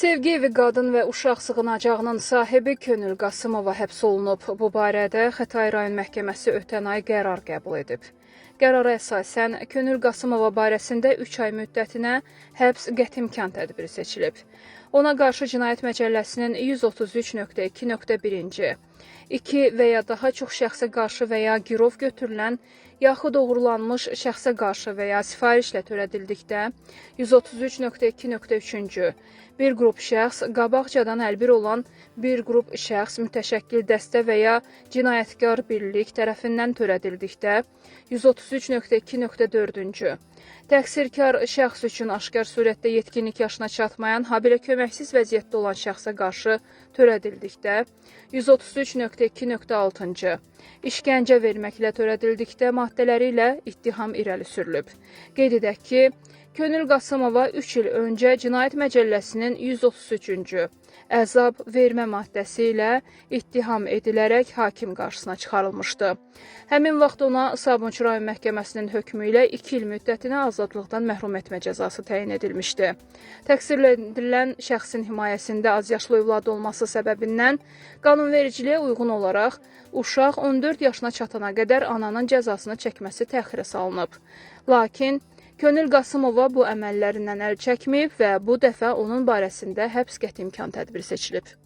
Sevgi evi qadın və uşaq sığınacağının sahibi Könül Qasımova həbs olunub. Bu barədə Xətai rayon məhkəməsi ötən ay qərar qəbul edib. Qərara əsasən Könül Qasımova barəsində 3 ay müddətinə həbs qəti imkan tədbiri seçilib. Ona qarşı Cinayət Məcəlləsinin 133.2.1-ci, 2 və ya daha çox şəxsə qarşı və ya girov götürülən yaxud oğurlanmış şəxsə qarşı və ya sifarişlə törədildikdə 133.2.3-cü, bir qrup şəxs, qabaqcadan əlbir olan bir qrup şəxs, mütəşəkkil dəstə və ya cinayətkar birlik tərəfindən törədildikdə 133.2.4-cü, təqsirkar şəxs üçün aşkar surətdə yetkinlik yaşına çatmayan, habelə köməksiz vəziyyətdə olan şəxsə qarşı törədildikdə 133.2.6-cı, işgəncə verməklə törədildikdə maddələri ilə ittiham irəli sürülüb. Qeyd edək ki, Könül Qasımova 3 il öncə Cinayət Məcəlləsinin 133-cü əzab vermə maddəsi ilə ittiham edilərək hakim qarşısına çıxarılmışdı. Həmin vaxt ona Sabunçu rayon məhkəməsinin hökmü ilə 2 il müddətinə azadlıqdan məhrum etmə cəzası təyin edilmişdi. Təqsirləndirilən şəxsin himayəsində azyaşlı övladı olması səbəbindən qanunvericiliyə uyğun olaraq uşaq 14 yaşına çatana qədər ananın cəzasını çəkməsi təxirə salınıb. Lakin Könül Qasımova bu əməllərindən əl çəkməyib və bu dəfə onun barəsində həbs qəti imkan tədbiri seçilib.